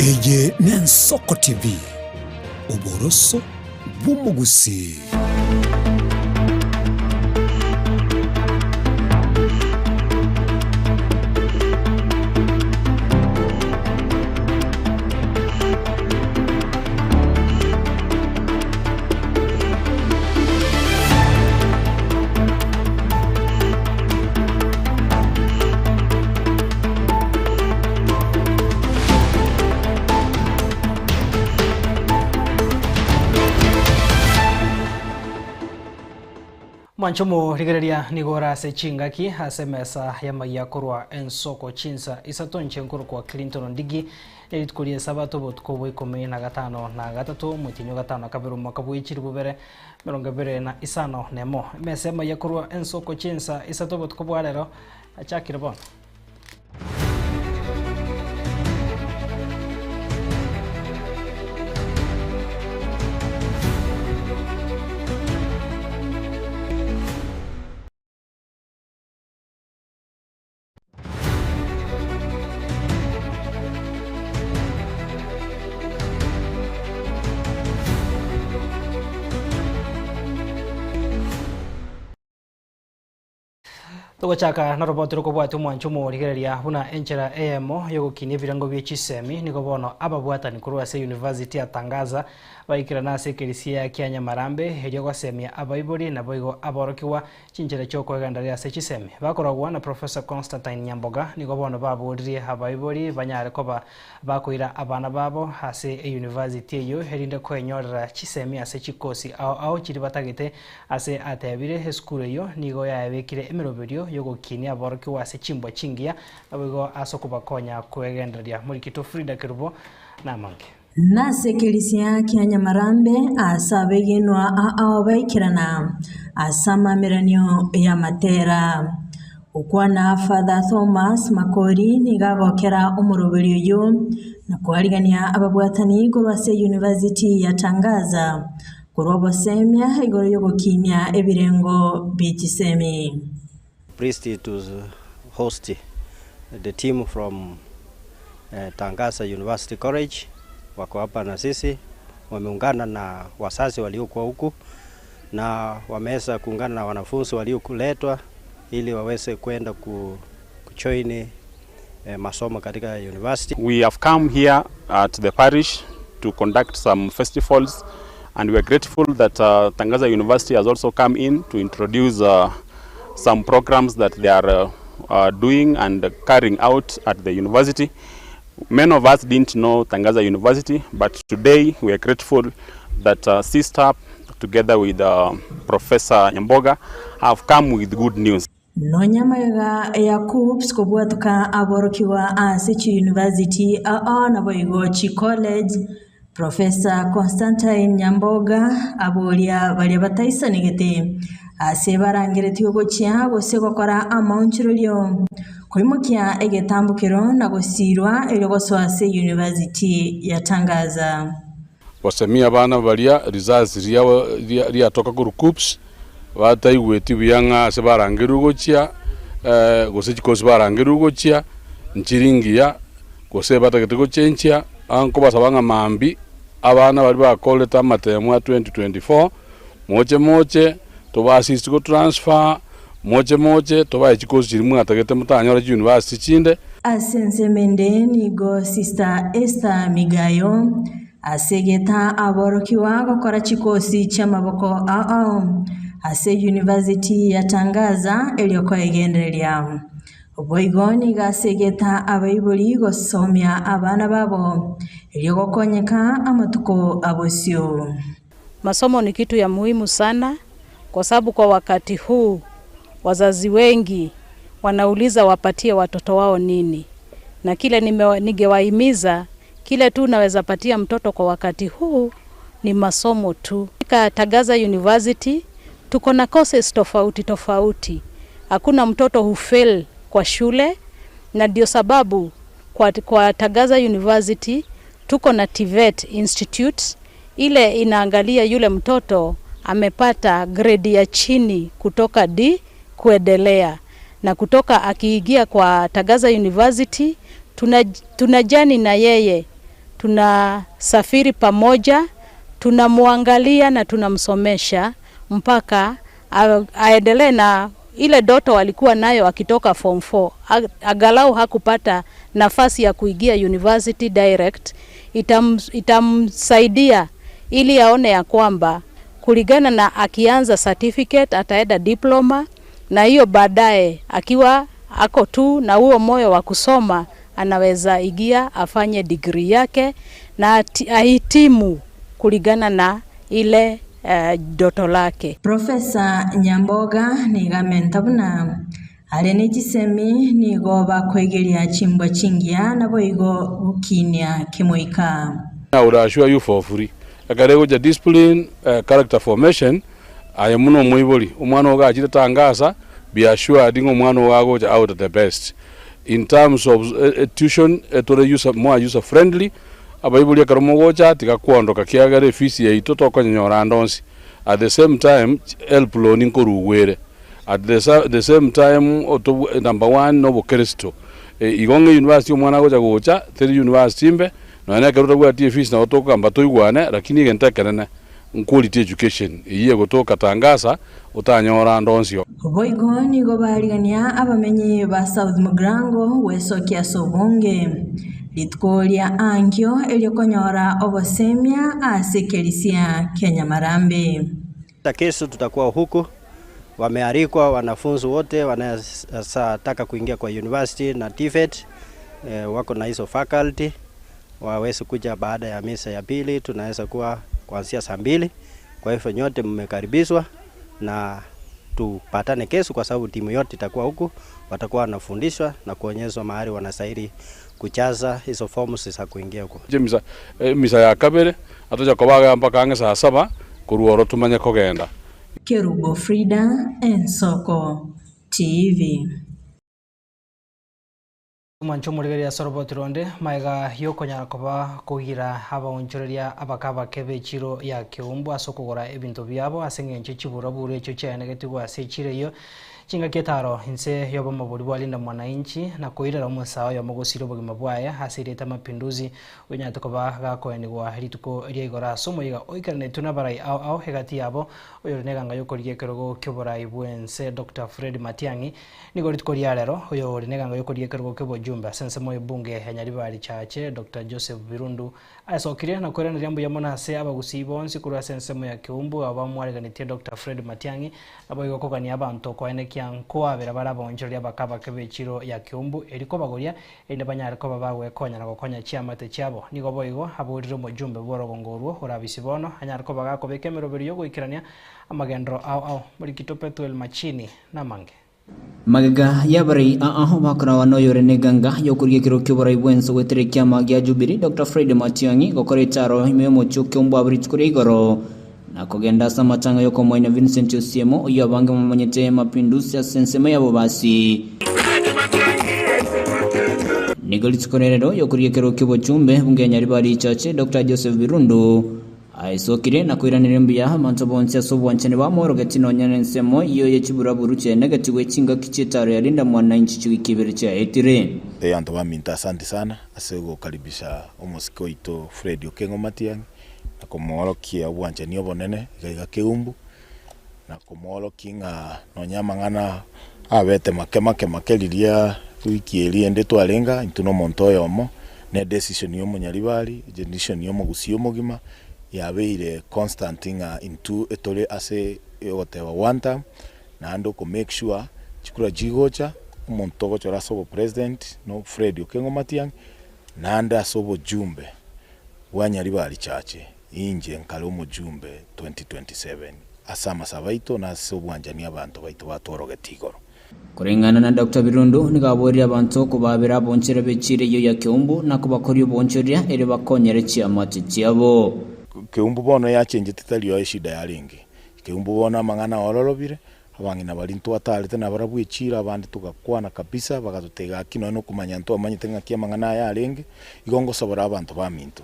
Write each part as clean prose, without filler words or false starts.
Eye n'Ensoko TV, oboroso bw'omogusii. Mwanche omorigereria nigo ore ase chingaki ase emesa y'amaiya korwa ensoko chinsa isato inche nkorokwa Clinton Ondigi Nerituko ri'Esabato, obotuko bwa ikomi na gatano na gatato, omotienyi o gatano na kabere omwaka bwe chilifu bibere emerongo ebere na isano nemo. Emesa y'amaiya korwa ensoko chinsa isato obotuko bwa rero yachakire bono. Togochaka noroboti rokobwatia omwancho omorigereria buna enchera eyemo yogokinia ebirengo bie chisemi nigo bono ababwatani korwa ase University ya Tangaza baikerana ase ekerisia kia Nyamarambe erio gosemia abaibori naboigo aborokigwa Chinchera chi'okwegendereria ase chisemi bakoragwa na Professor Constantine Nyamboga nigo bono baboririe abaibori banyare koba bakoira abana babo ase eyunivasiti eyio erinde koenyorera chisemi ase chikosi ao ao chiria batagete ase atebire esukuru eyio nigo yaebekire emeroberio yogokinia aborokigwa ase chimbwa chingiya naboigo ase okobakonya kwegendereria. Morikito Frida Kerubo namange. Nase ekerisia kia Nyamarambe aase abegenwa ao baikerana ase amameranio y'amatera. Gokwana Father Thomas Makori nigo agokera omoroberi oyio na koarigania ababwatani korwa ase University ya Tangaza korwa obosemia igoro y'ogokinia ebirengo bie chisemi. Pleased to host the team from Tangaza University College wako hapa na sisi, wameungana na wazazi waliokuwa huku na wameweza kuungana na wanafunzi waliokuletwa ili waweze kwenda kujoin masomo katika university. We have come here at the parish to conduct some festivals and we are grateful that uh, Tangaza University has also come in to introduce uh, some programs that they are uh, uh, doing and carrying out at the university. Many of us didn't know Tangaza University, but today we are grateful that uh, CSTAP together with uh, Professor Nyamboga have come with good news. Nonya magega ya KUCCPS kobwatoka aborokigwa ase chiyunivasiti ao naboigo chicollege, Professor Constantine Nyamboga aboria baria bataisanegete ase barangeretigwe gochia gose gokora amaonchorerio, koimokia egetambokero na gosiirwa erio gosoa ase eyunivasiti ya Tangaza. Gosemia abana baria risasi riabo riatoka korwa KUCCPS, bataigweti buya ng'a ase barangerigwe gochia, gose chikosi barangerigwe gochia, nchiri ngiya, gose batagete gochenchia, aa nkobasaba ng'a mambia abana baria bakorete amatemo a 2024, moche moche toba assist go transfer, moche moche tobae chikosi chiria mwatagete motanyore chiuniversity chinde. Ase ensemo ende nigo Sister Esther Migayo asegete aborokigwa gokora chikosi chi'amaboko ao ase University ya Tangaza erio koegendereria. Boigo nigo asegete abaibori gosomia abana babo erio gokonyeka amatuko abosio. Masomo ni kitu ya muhimu sana kwa sababu kwa wakati huu wazazi wengi wanauliza wapatie watoto wao nini, na kile ningewahimiza kile tu naweza patia mtoto kwa wakati huu ni masomo tu. Katika Tangaza University tuko na courses tofauti tofauti, hakuna mtoto hufail kwa shule, na ndio sababu kwa, kwa Tangaza University tuko na TVET Institute ile inaangalia yule mtoto amepata grade ya chini kutoka D kuendelea na kutoka akiingia kwa Tangaza University tunajani na yeye Tunasafiri pamoja, tunamwangalia na tunamsomesha mpaka aendelee na ile doto alikuwa nayo akitoka form 4. Angalau hakupata nafasi ya kuingia university direct, itamsaidia ili aone ya kwamba kulingana na akianza certificate ataenda diploma, na hiyo baadaye akiwa ako tu na huo moyo wa kusoma anaweza ingia afanye degree yake na ahitimu kulingana na ile doto lake. Profesa Nyamboga niga amenta buna are ne chisemi nigo bakoigeria chimbwa chingiya naboigo gokinia kemoika. I would assure you for free. Ekere gocha discipline, character formation, aye muno omoibori, omwana ogo achire Tangasa, be assured ng'a omwana ogo agocha out the best. In terms of tuition, tore user, more user friendly, abaibori ekero mogocha tiga kwondoka kiagera efees yaito tokonyora ande onsi. At the same time, help loan nkorugwere. At the same time, number one, nobokeresto. Igo ng'a university omwana agocha gocha, teri university mbe, nonya ekero otabwati efees nabo tokogamba toigwane, lakini egento ekenene, quality education, eywo egotoka Tangasa, otanyora ande onsi. Boigo nigo barigania abamenyi ba South Mugirango gwesokia ase obonge rituko ria ankio eriokonyora obosemia ase ekerisia kia Nyamarambe. Kesho tutakuwa huku, wamealikwa wanafunzi wote wanataka kuingia kwa university na TVET, wako na hizo faculty, waweze kuja baada ya misa ya pili, tunaweza kuwa kuanzia saa 2. Kwa hivyo nyote mmekaribishwa na tupatane kesho, kwa sababu timu yote itakuwa huku, watakuwa wanafundishwa na kuonyeshwa mahali wanastahili kujaza hizo forms za kuingia huko. Je, misa ya kabere atoja kobaga mpaka ange saa 7 kuruoro tumanye kogenda. Kerubo Frida, Ensoko TV. Omwancho omorigereria ase oroboti ronde maega yokonyara koba kogira abaonchoreria abakabake b'echiro ya Keumbu ase okogora ebinto biabo ase eng'encho chiburaburu echio chiaenegetigwe ase echiro eyio chingaki etaro inse y'obomobori bwa Linda Mwananchi na koirera omosae oyomo gosira obogima bwaye ase erieta Mapinduzi onyarete koba gakoenigwa rituko ria igoro ase omoiga oikeranetwe na abarai ao ao egati yabo oyore na eganga yokorigia ekerogo kia oborai bwense Dr. Fred Matiang'i nigo rituko ria rero oyore na eganga yokorigia ekerogo kia obojumbe ase ensemo ebunge ya Nyaribari Chache Dr. Joseph Birundu aesokire na koiraneria mbuya mono ase abagusii bonsi korwa ase ensemo ya Keumbu abo bamwareganetie Dr. Fred Matiang'i nabo igo kogania abanto koenekia nkoabera bare abaonchoreria abakabake b'echiro ya Keumbu eriko bagoria erinde banyare koba bagwekonya na gokonya chiamate chiabo nigo boigo aborire omojumbe bw'orogongo orwo orabisi bono anyare koba gakobeka emeroberi yogoikerania amagendero ao ao Morikito Petuel Machini namange. Magega yabarai aaho bakora noyore neganga yokuria kiro kyoborai bwenso gweterekia magia Jubilee Dr. Fred Matiang'i gokora etaro ime yomochio Keumbu aburi rituko igoro na kogenda ase amatanga yokomoina Vincent Osiemo oyo abange mamanyete Mapinduzi ase ensemo yabo basi nigo rituko rero yokuria kiro kyobochumbe bunge ya Nyaribari Chache Dr. Joseph Birundu aesokire na koiranire mbuya amanto bonsi ase obwanchani bamworogeti nonya na ensemo iyo yechiburaburu chiaenegetigwe chingaki chietaro ya Linda Mwananchi chigikibere chiaetire. Anto baminto asante sana ase gokaribisha omosike oito Fred Okengo Matiang'i na komworokia obwanchani obonene iga iga Keumbu na komworokia ng'a nonya amang'ana abete make make make riria wiki eri ende twarenga intwe na omonto oyomo ne decision ya omonyaribari decision ya omogusi omogima yabeire constant ng'a intwe etore ase egoteba one term naende oko make sure chikura chigocha omonto ogochora ase obopresident no Fred Okengo Matiang'i naende ase obojumbe bwa Nyaribari Chache inche nkare omojumbe 2027 ase amasabo aito na ase obwanchani abanto baito batworogete igoro. Kulingana na Dr. Birundu nigaborire abantu kubabira abonchere bechire iyo ya Keumbu na kubakoria obonchoria ere bakonyere chiamate chiabo. Keumbu bono yachenjete tari yo eshida yarenge. Keumbu bono amang'ana ororobire abang'ina bari ntwatarete na barabwo echiro abande tugakwana kabisa bagatotega aki nonya okomanya ntwamanyete ng'aki amang'ana aya arenge igo ngosobora abanto baminto.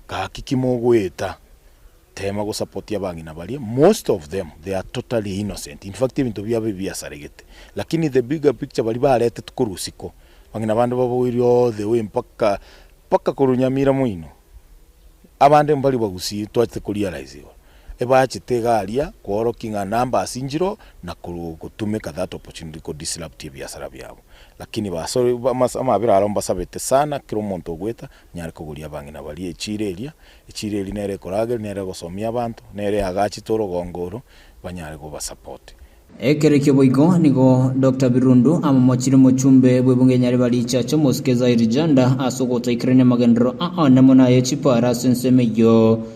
Gaki kimogoeta tema gosupport abang'ina baria most of them they are totally innocent. In fact ebinto biabo ebiasaregete lakini the bigger picture bari barete korwa isiko bang'ina bande baboirie all the way mpaka mpaka korwa Nyamira moino. Abande mbari bagusii twachete ko realize igoro. Ebachete iga aria koorokia ng'a numbers nchiroo na gotumeka that opportunity ko disrupt ebiasara biabo. Lakini basore amabera aro mbasabete sana kera omonto ogoeta nyare kogoria abang'ina baria echiro eria, echiro eria nere ekorageria, nere egosomia abanto, nere eagachete orogongo oro, banyare kobasupport. Ekero ekio boigo nigo Doctor Birundu amomochire omochumbe bw'ebunge ya Nyaribari Chacha omosike Zairi Janda ase ogotaikerania amagenderero aane mono aye chipara ase ensemo eyio.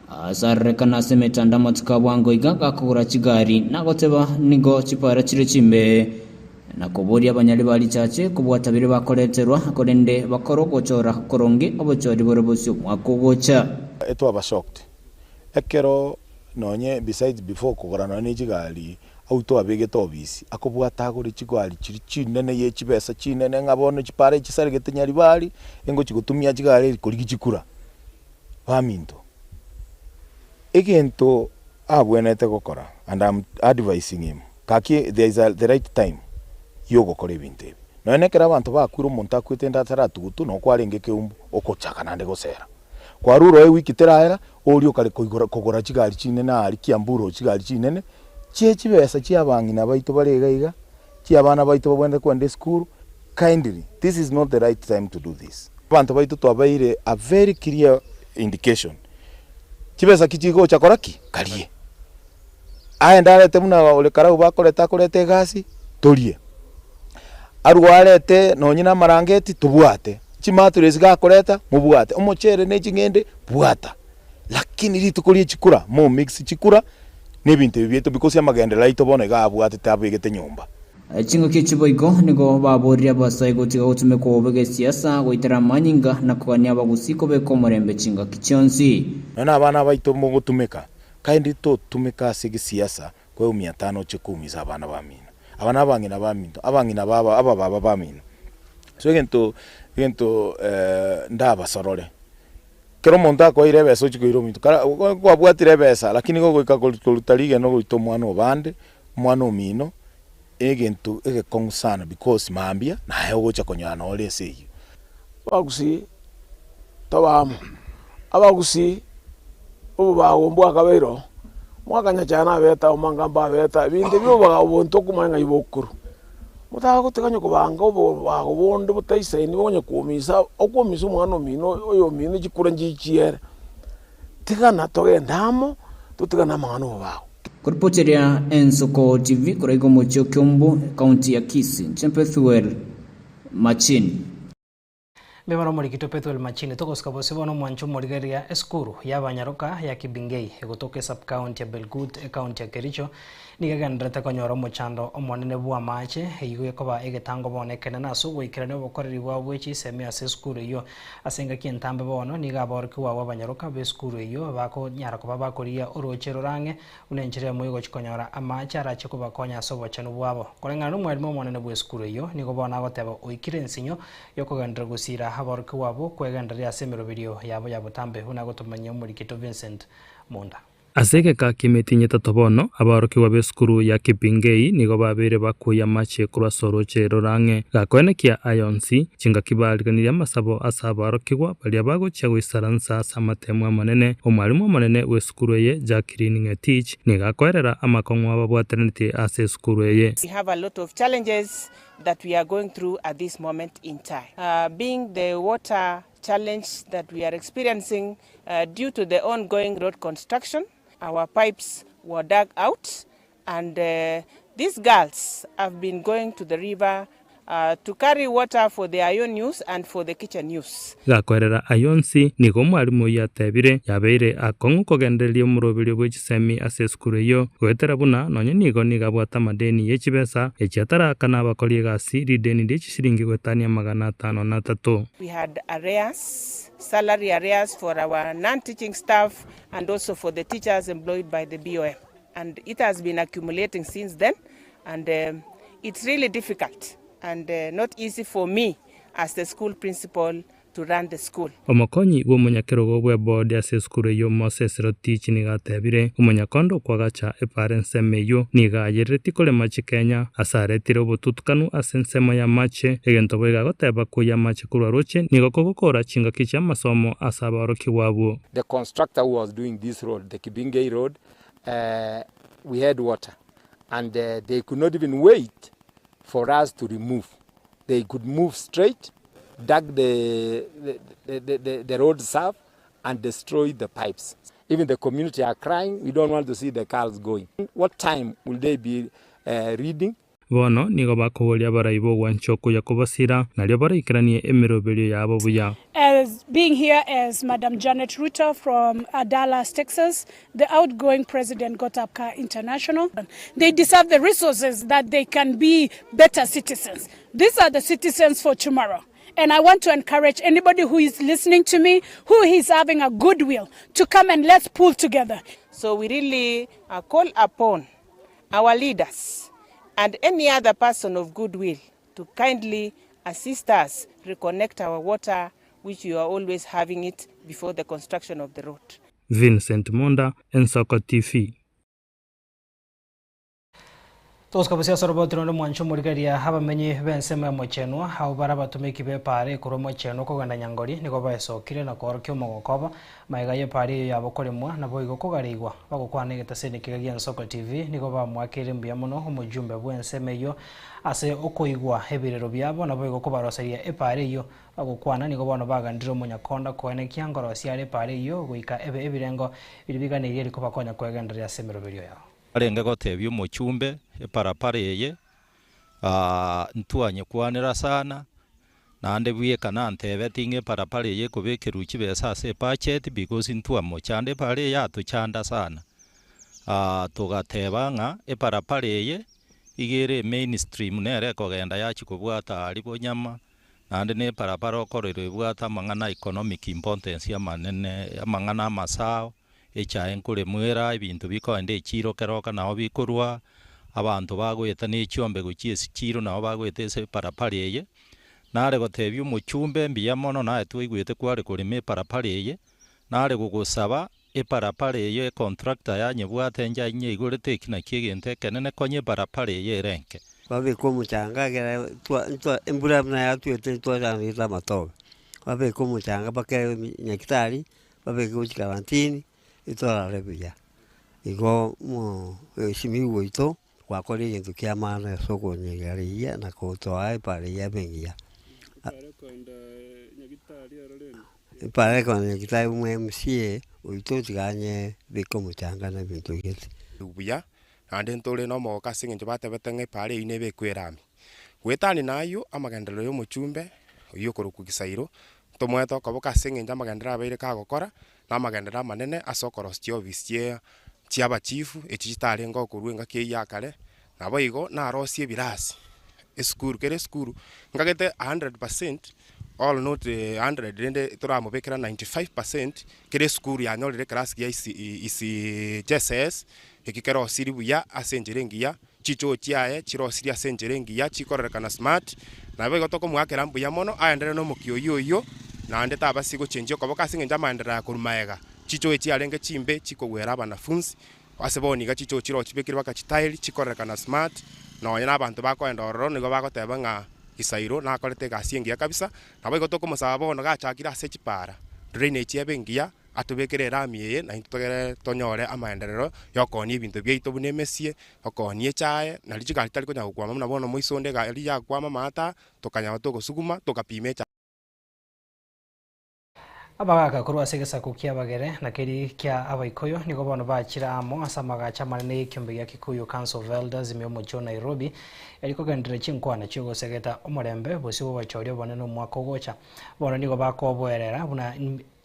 Ase arorekana ase emetandao amatuko a bwango iga gakogora chigari nagoteba nigo chipara chire chimbe na koboria abanyaribari Chache kobwata biria bakoreterwa korende bakore ogochora koronge obochori bore bosio omwaka ogocha. Etwaba shocked ekero nonye besides before kogora nonye ne chigari au twabegete obisi akobwata agore chigari chiria chinene ye chibesa chinene ng'a bono chipara echi chisaregete nyaribari engochi gotumia chigari eri korigia chikura. Baminto, egento abwenerete gokora and am advising him gaki there is a the right time yogokora ebinto ebi. Nonye na ekero abanto bakwire omonto akwete ende ataratugutu noo kwarenge keumbu okochaka naende gosera. Kwarure oo ewiki teraera, oria okare koigora kogora chigari chinene aaria Kiambu road chigari chinene, chie chibesa chia abang'ina baito bare iga iga, chia abana baito babwenerete kogenda esukuru, kindly this is not the right time to do this. Abanto baito twabaeire a very clear indication, chibesa ki chigocha kora ki? Karie. Aende arete buna ore karau bakoreta akoreta egasi, torie. Arwe arete nonye na amarangeti tobwate, chimatress gakoreta mobwate, omochere ne ching'ende bwata. Lakini rituko rie chikura mo mix chikura na ebinto ebi biaito because amagenderero aito bono iga abwatete abegete nyomba. Chingaki echi boigo nigo baboorire abasae gotiga gotumekwa bobe gesiasa, goitera amanyinga, na kogania abagusii kobeka omorembe chingaki chionsi. Nonya na abana baito mogotumeka, kaende totumeka ase gesiasa kweumia tano oche koumisa abana bamino, aba nabang'ina baminto, abang'ina baba, abababa bamino. So egento egento ndabasorore, kera omonto akoeire ebesa ochie koira ominto, kara kwabwatire ebesa lakini gogoika koruta rigena ogoita omwana obande, omwana omino, egento egekong'u sana because mambia naye ogocha konyora nore ase eyio. Abagusii tobe amo, abagusii obobago mbwakabeire oo, mwakanyacha nabete amo mbabete ebinto ebio obobago obonto okomanya ng'ai bokorwa. Motagotiga onye kobanga obobago bonde botaisaini onye kwomisa okwomisa omwana omino oyo omino chikura nchichiere, tigana togende amo, totigane amang'ana obobago. Koripoteria Ensoko TV korwa iga omochie o Kiambu, ekaunti ya Kisii, inche Bethuel Machini. Mbuya mono omorikito Pethuel Machini. Togosika bosio bono omwancho omorigereria esukuru y'abanyaroka ya Kibingei egotoka esub-county ya Belgut ecounty ya Kericho nigo egendererete konyora omochando omonene bw'amache eyio ekoba egetango bono ekenene ase ogoikerania obokoreri bwabo bwe chisemi ase esukuru eyio. Ase engaki entambe bono nigo aborokigwa abwo abanyaroka b'esukuru eyio bakonyara koba bakorigia oroche rore ang'e Buna enchera eyemo y'ogochia konyora amache arache kobakonya ase obochenu bwabo. Koreng'ana nomwalimu omonene bw'esukuru eyio, nigo bono agoteba oikire ensinyo y'okogenderera gosiira aborokigwa abwo kwegendereria ase emeroberio yabo ya botambe, buna agotomanyia omorikito Vincent Munda. Ase egeka ki'emetienyi etato bono, aborokigwa b'esukuru ya Kipingei nigo babeire bakoyia amache korwa ase orooche rore ang'e. Gakoenekia aya onsi, chingaki bariganirie amasabo ase aborokigwa baria bagochia goisaransa ase amatemu amanene, omwalimu omonene bw'esukuru eye Jacqueline Ng'etich nigo akoerera amakong'u ababwatanetie ase esukuru eye. We have a lot of challenges that we are going through at this moment in time being the water challenge that we are experiencing due to the ongoing road construction, our pipes were dug out and these girls have been going to the river to carry water for their own use and for the kitchen use. Gakoerera ayio onsi, nigo omwalimu oyio atebire, yabeire akong'u kogendereria omoroberio bwe chisemi ase esukuru eyio, goetera buna nonye nigo nigo abwate amadeni ye chibesa echi ataraakana abakori egasi rideni rie chishilingi goetania 503. We had arrears, salary arrears for our non-teaching staff and also for the teachers employed by the BOM. And it has been accumulating since then and it's really difficult and not easy for me as the school principal. to run the school. Omokonyi bw'omonyakerogo bw'eboodi ase esukuru eyio Moses Rotich nigo atebire, Omonyakondo okwagacha epaara ensemo eyio nigo ayereretie korema chikenya ase aretire obotutukanu ase ensemo y'amache, egento boigo agoteba koyia amache korwa roche nigo kogokora chingaki chi'amasomo ase abaorokigwa abwo. The constructor who was doing this road, the Kibingei road, we had water and they could not even wait for us to remove. They could move straight, dug the, the, the, the, the road surf and destroy the pipes. Even the community are crying, we don't want to see the cars going. What time will they be uh, reading? Bono nigo bakoboria abarai b'ogwancha okuya kobasira, nario baraikeranie emeroberio yabo buya. As being here as Madam Janet Ruto from Dallas, Texas, the outgoing president Gotabka International. They deserve the resources that they can be better citizens. These are the citizens for tomorrow. And I want to encourage anybody who is listening to me, who is having a goodwill, to come and let's pull together. So we really uh, call upon our leaders and any other person of goodwill to kindly assist us reconnect our water, which we are always having it before the construction of the road. Vincent Monda, Ensoko TV. Togosuka bosio ase oroboti ronde mwanche omorigereria abamenyi b'ensemo ya Mochenwa, abwo bare abatomeki b'epaara ekorwa Mochenwa kogenda Nyangori, nigo baesokire na koorokia omogoko obo magega y'epaara eyio yabo koremwa naboigo kogareigwa. Bagokwana egetaseni keria gi'Ensoko TV nigo bamoakeire mbuya mono omojumbe bw'ensemo eyio ase okoigwa ebirero biabo naboigo kobaroseria epaara eyio. Bagokwana nigo bono bagandire omonyakonda koenekia nkorosia are epaara eyio goika ebe ebirengo biria biganeirie rikobakonya kwegendereria ase emeroberio yabo. Arenge gotebia omochumbe, Eparapara eye ntwanyekwanera sana, naende bweka nantebeti ng'a eparapara eye ekobekerwa chibesa ase ebudget because ntwamochanda, epara eye yatochanda sana. Togateba ng'a eparapara eye iga ere emainstream nere ekogenda yachia kobwata aria bonyama, naende na eparapara okorerwa ebwate amang'ana economic importance amanene, amang'ana amasao. Echae nkoremwa era, ebinto bikoenda echiiro keroka nao bikorwa, abanto bagoeta ne chiombe gochia ase chiiro nao bagoeta ase eparapara eye. Nare gotebia omochumbe mbuya mono naye twaigwete kware korema eparapara eye, nare gogosaba eparapara eye econtractor yanyebwate inche anyeigorete eki nakio egento ekenene konya eparapara eye ere enke. Babeke omochanga ekere twa twa embura buna yatwete ntwachandete amatobe, babeke omochanga mpaka nyagetari. Babeke gochia karantini, etorare buya. Igo omoesimigwa oito gwakora egento kia maana ase okonyegera rigiya na kotoa epara eyio ebe engiya. Epara ekoenda nyagitari buna MCA oito tiga anyebeke omochanga na ebinto gete. Buya, naende ntore nomogoko ase eng'encho batebete ng'a epara eyio nebekwe erami. Goetania na ayio, amagenderero ya omochumbe oyio okorokwa Gisairo, ntomoete okoboka ase eng'encho amagenderero abeire kagokora, na amagenderero amanene ase okorosia chiofisi chia chiabachifu echi chitarenge okorwa engaki eyio ya kare, naboigo narosie ebirasi esukuru, kera esukuru nkagete a hundred percent all not hundred rende toramobekera 95 percent, kera esukuru yanyorire ekerasi gia isi isi JSS, eki kerosirie buya ase enchera engiya, chichoo chiaye chirosirie ase enchera engiya chikororekana smart, nabo igo tokomoakera mbuya mono aenderere na omokia oyio oyio, naende tabasi gochenchia okoboka ase eng'encho amaenderero aya korwa maega, chichoo echiarenge chimbe chikogwera abanafunsi, ase bono iga chichoo chiroo chibekire mpaka chitairi chikororekana smart, nonya na abanto bakoenda ororo nigo bagoteba ng'a Gisairo nakorete egasi engiya kabisa, nabo igo tokomosaba bono gachakire ase chipara, drainage ebe engiya, atobekere erami eye naintwe togere tonyore amaenderero ya okoonia ebinto biaito buna emesie, okoonia echae, nario chigari chitari konya gokwama buna bono moiso onde egari yakwama amaata, tokanyora togosuguma, togapima echae. Abagaaka korwa ase egesaku ki'Abagere na keria kia Abaikoyo nigo bono bachire amo ase amagacho amanene y'ekiombe gia Kikuyu Council of Elders ime y'omochie o Nairobi, erio kogenderera chinkwana chi'ogosegeta omorembe bosio bw'obochori obonene omwaka ogocha. Bono nigo bakoboerera buna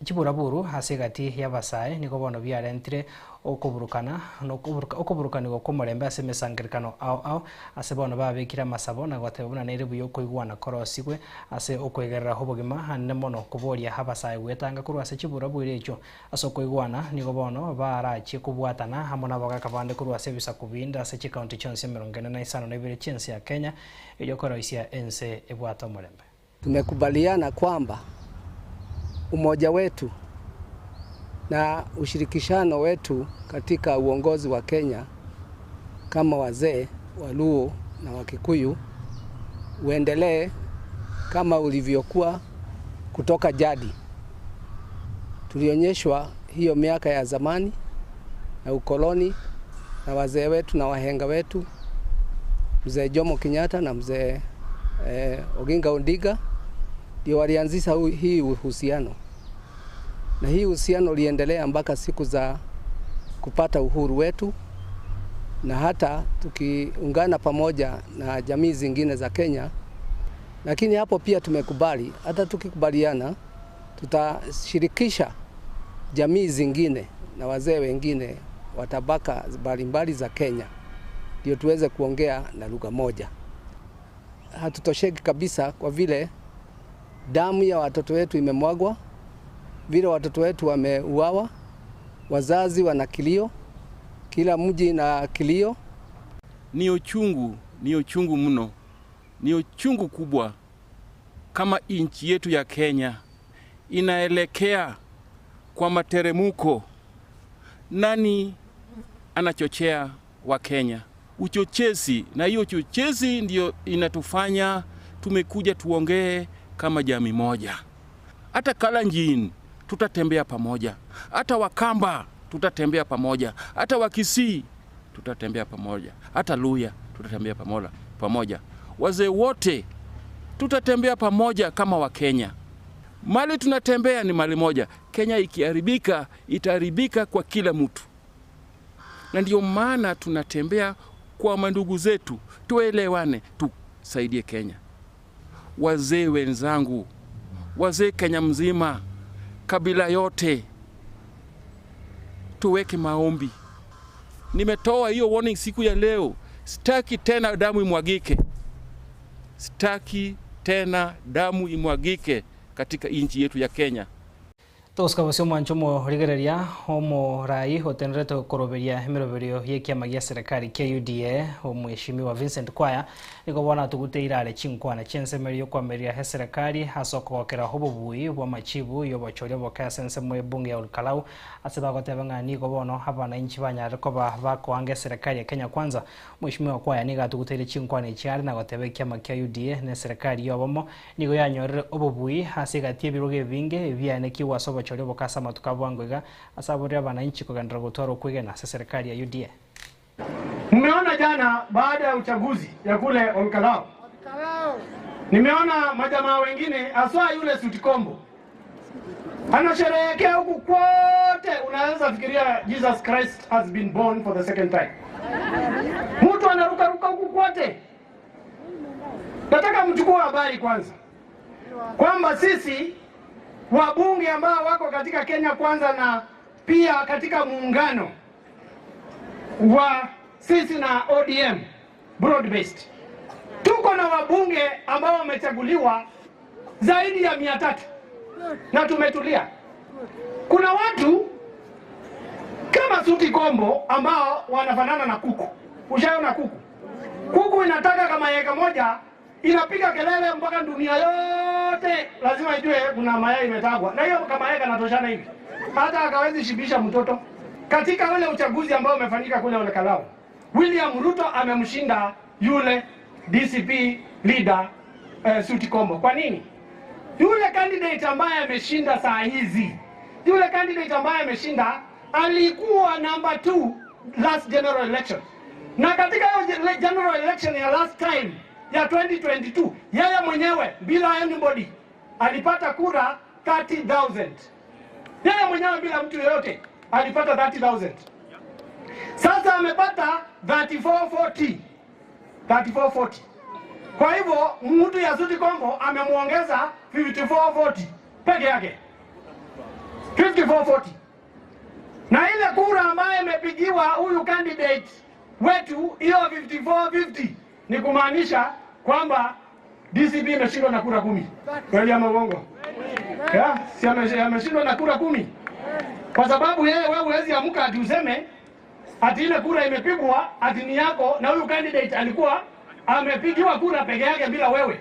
chiburaburu ase egati y'abasae nigo bono biarentire okoburukana okoburukanigwa kw'omorembe ase emesangererekano ao ao ase bono babekire amasabo na goteba buna nere buya okoigwana korosigwe ase okwegerera obogima anene mono koboria abasae gwetanga korwa ase chiburaburu echio ase okoigwana nigo bono barachie kobwatana amo nabagaka bande korwa ase ebisaku binde ase chikaunti chionsi 45 chi'ense ya Kenya erio koroisia ense ebwate omorembe. Tumekubaliana kwamba umoja wetu na ushirikishano wetu katika uongozi wa Kenya kama wazee Waluo na Wakikuyu uendelee kama ulivyokuwa kutoka jadi. Tulionyeshwa hiyo miaka ya zamani na ukoloni na wazee wetu na wahenga wetu, mzee Jomo Kenyatta na mzee Oginga Odinga ndio walianzisha hii uhusiano, na hii uhusiano uliendelea mpaka siku za kupata uhuru wetu, na hata tukiungana pamoja na jamii zingine za Kenya. Lakini hapo pia tumekubali, hata tukikubaliana, tutashirikisha jamii zingine na wazee wengine wa tabaka mbalimbali za Kenya, ndio tuweze kuongea na lugha moja. Hatutosheki kabisa kwa vile damu ya watoto wetu imemwagwa, vile watoto wetu wameuawa, wazazi wana kilio, kila mji na kilio. Ni uchungu, ni uchungu mno, ni uchungu kubwa kama nchi yetu ya Kenya inaelekea kwa materemuko. Nani anachochea wa Kenya? Uchochezi, na hiyo uchochezi ndio inatufanya tumekuja tuongee kama jamii moja. Hata Kalenjin tutatembea pamoja, hata Wakamba tutatembea pamoja, hata Wakisii tutatembea pamoja, hata Luya tutatembea pamoja, pamoja. Wazee wote tutatembea pamoja kama Wakenya. Mali tunatembea ni mali moja. Kenya ikiharibika, itaharibika kwa kila mtu, na ndio maana tunatembea kwa mandugu zetu, tuelewane, tusaidie Kenya. Wazee wenzangu, wazee Kenya mzima, kabila yote, tuweke maombi. Nimetoa hiyo warning siku ya leo, sitaki tena damu imwagike, sitaki tena damu imwagike katika nchi yetu ya Kenya. Togosikabose omwancho omorigereria omorai otenderete koroberia emiroberio ya ekiama gia serikali kia UDA omweshimiwa Vincent Kwaya nigo bono atuguteire are chinkwana chiensemerio yokoameria eserikali ase okogokera obobui bwa amachibu ya obochoria oboke ase ensemo ebunge ya Olkalau ase bagoteba ng'a nigo bono abananchi banyarire koba bakoanga eserikali ya Kenya Kwanza. Omweshimiwa Kwaya nigo atuguteire chinkwana echi are na goteba ekiama kia UDA na eserikali ya obomo nigo yanyorire obobui ase egati ebirogo ebinge ebianekiwa ase obochoria obokasa amatuko bwango iga ase aborire abananchi kogenderera gotwara okwegena ase serikali ya UDA. Mmeona jana baada ya uchaguzi ya kule Olkalau, nimeona majamaa wengine haswa yule Sutikombo anasherehekea huku kwote, unaweza fikiria Jesus Christ has been born for the second time. Mtu anarukaruka huku kwote. Nataka mchukue habari kwanza kwamba sisi wabunge ambao wako katika Kenya Kwanza na pia katika muungano wa sisi na ODM broad based, tuko na wabunge ambao wamechaguliwa zaidi ya 300 na tumetulia. Kuna watu kama Suti Kombo ambao wanafanana na kuku. Ushaona kuku? Kuku inataka kama yeka moja inapiga kelele mpaka dunia yote lazima ijue kuna mayai imetagwa, na hiyo kama yai kanatoshana hivi, hata akawezi shibisha mtoto. Katika ule uchaguzi ambao umefanyika kule Olkalau, William Ruto amemshinda yule DCP leader Suti Kombo. Kwa nini? Yule candidate ambaye ameshinda saa hizi, yule candidate ambaye ameshinda alikuwa number 2 last general election, na katika hiyo general election ya last time ya 2022 yeye mwenyewe bila anybody alipata kura 30,000. Yeye mwenyewe bila mtu yeyote alipata 30,000. Sasa amepata 3440. 3440. Kwa hivyo mtu ya Suti Kombo amemuongeza 5440 peke yake. 5440. Na ile kura ambayo imepigiwa huyu candidate wetu hiyo 5450 ni kumaanisha kwamba DCP imeshindwa na kura 10. Kweli ama uongo? Yeah, si ameshindwa na kura 10. Kwa sababu yeye, wewe huwezi amka ati useme ati ile kura imepigwa ati ni yako na huyu candidate alikuwa amepigiwa kura peke yake bila wewe.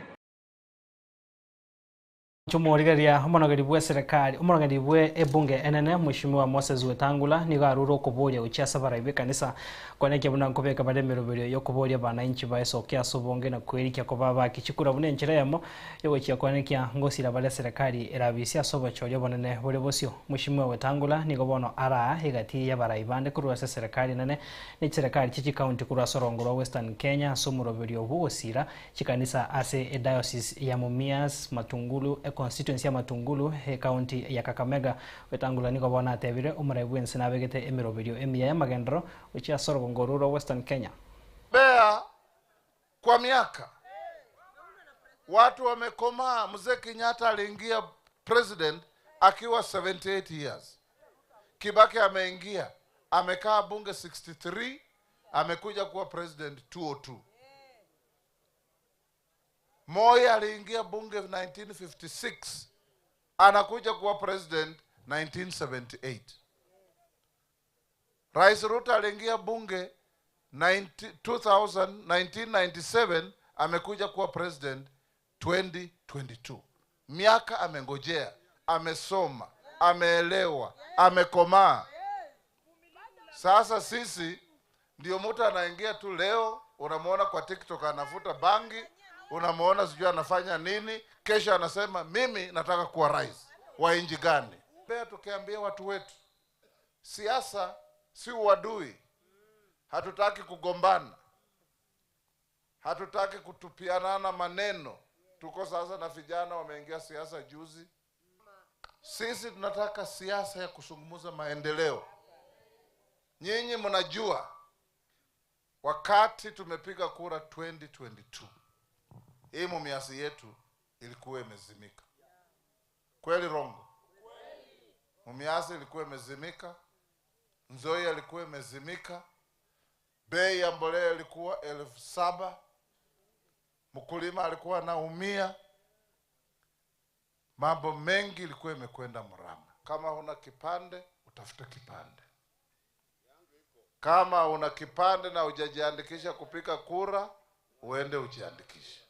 Chomorigereria omonogeri bwe serikali omonogeri bwe ebunge enene Mheshimiwa Moses Wetangula nigo arure okoboria gochia ase abarai b'ekanisa koenekia buna nkobeka bare emeroberio yokoboria abananchi baesoke ase obonge na kwerikia koba baki chikura buna enchera eyemo yogochia koenekia ngosira bare serikali erabisia ase obochori obonene bore bosio. Mheshimiwa Wetangula nigo bono araa egati y'abarai bande korwa ase serikali enene ne chiserekari chie chikaunti korwa ase orongo rwa Western Kenya ase omoroberio bw'ogosira Chikanisa ase ediocese ya Mumias Matungulu, econstituency ya Matungulu, ecounty ya Kakamega. Wetangula nigo bono atebire omorai bwense nabegete emeroberio emiya y'amagenderero gochia ase orogongo orwo rwa Western Kenya. Bea kwa miaka watu wamekomaa. Mzee Kenyatta aliingia president akiwa 78 years. Kibaki ameingia amekaa bunge 63, amekuja kuwa president 202. Moi aliingia bunge 1956, anakuja kuwa president 1978. Rais Ruto aliingia bunge 90 2000, 1997 amekuja kuwa president 2022. Miaka amengojea, amesoma, ameelewa, amekomaa. Sasa sisi ndio mtu anaingia tu leo, unamwona kwa TikTok anavuta bangi, unamwona sijui anafanya nini, kesho anasema mimi nataka kuwa rais wa nchi gani? Pia tukiambia watu wetu, siasa si uadui, hatutaki kugombana, hatutaki kutupianana maneno. Tuko sasa na vijana wameingia siasa juzi. Sisi tunataka siasa ya kuzungumza maendeleo. Nyinyi mnajua wakati tumepiga kura 2022 hii Mumias yetu ilikuwa imezimika. Kweli rongo? Mumias ilikuwa imezimika, Nzoia ilikuwa imezimika, bei ya mbolea ilikuwa 7,000, mkulima alikuwa anaumia, mambo mengi ilikuwa imekwenda mrama. Kama huna kipande, utafute kipande. Kama una kipande na hujajiandikisha kupiga kura, uende ujiandikishe.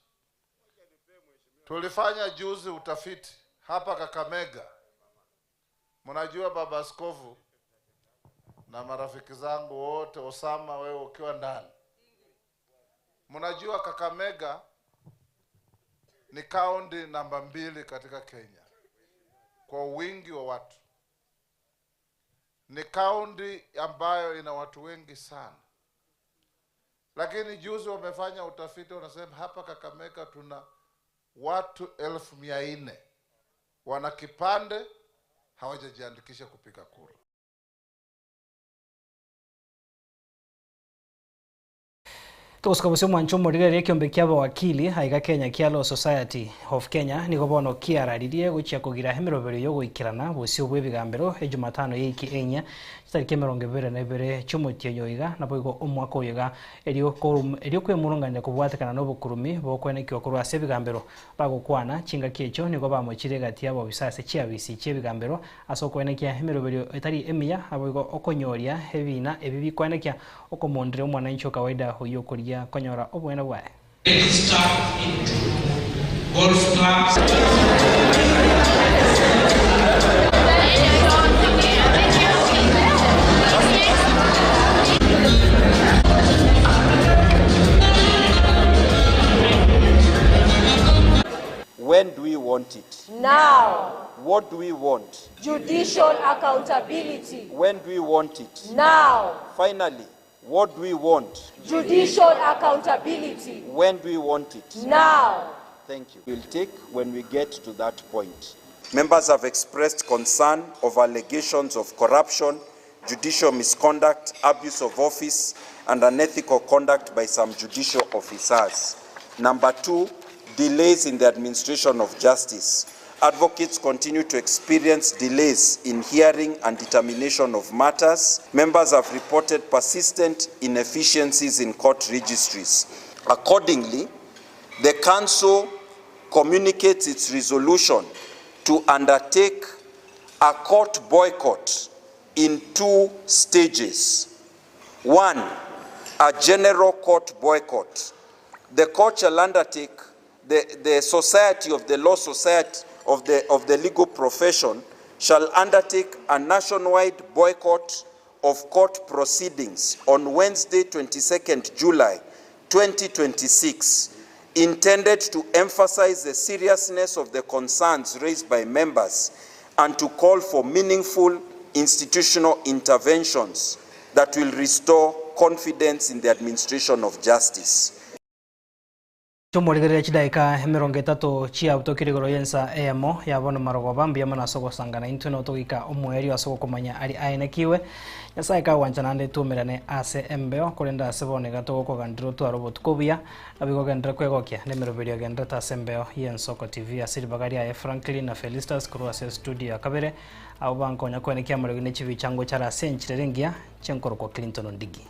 Tulifanya juzi utafiti hapa Kakamega. Mnajua baba askofu na marafiki zangu wote, Osama wewe ukiwa ndani, mnajua Kakamega ni kaunti namba 2 katika Kenya kwa wingi wa watu. Ni kaunti ambayo ina watu wengi sana, lakini juzi wamefanya utafiti, wanasema hapa Kakamega tuna watu 400,000 wana kipande hawajajiandikisha kupiga kura. Togosika bosio omwancho omorigereria ekiombe kia abawakili aiga Kenya kia Law Society of Kenya nigo bono kiararirie gochia kogira emeroberio yogoikerana bosio bwa ebigambero ejumatano yeiki enyia chitariki 22 chiomotienyi oiga naboigo omwaka oyo iga erio erio kwemurungania kobwatekana na obokurumi bokwenekiwa korwa ase ebigambero bagokwana chingaki echio nigo bamochire egati ya abobisa ase chiabisi chia ebigambero ase okwenekia emeroberio etari emiya aboigo okonyoria ebina ebi bikwenekia okomondere omwananchi o kawaida oyio okoria konyora obwene bwaye. Golf clubs. When do we want it? Now. What do we want? Judicial accountability. When do we want it? Now. Finally, what do we want? Judicial accountability. When do we want it? Now. Thank you. We'll take when we get to that point. Members have expressed concern over allegations of corruption, judicial misconduct, abuse of office, and unethical conduct by some judicial officers. Number 2, delays in the administration of justice. Advocates continue to experience delays in hearing and determination of matters. Members have reported persistent inefficiencies in court registries. Accordingly, the Council communicates its resolution to undertake a court boycott in 2 stages. 1, a general court boycott. The court shall undertake, the Society of the Law Society of the, of the legal profession shall undertake a nationwide boycott of court proceedings on Wednesday, 22nd July 2026, intended to emphasize the seriousness of the concerns raised by members and to call for meaningful institutional interventions that will restore confidence in the administration of justice. Chomorigereria chidaeka emerongo etato chiabutokire igoro y'ensa eyemo ya bono marogoba mbuya mono ase ogosangana intwe notogoika omoerio ase ogokomanya aria aenekiwe. Nyasae kagwancha naende twaumerane ase embeo korende ase bono iga togokogandera otware obotuko obuya nabo igo ogenderere kwegokia nemeroberio egendererete ase embeo y'Ensoko TV ase ribaga riaye Franklin na Felistus korwa ase estudio ya kabere abwo bankonya koenekia amariogi ne chibicha ngochare ase enchera ere engiya chenkorokwa Clinton Ondigi.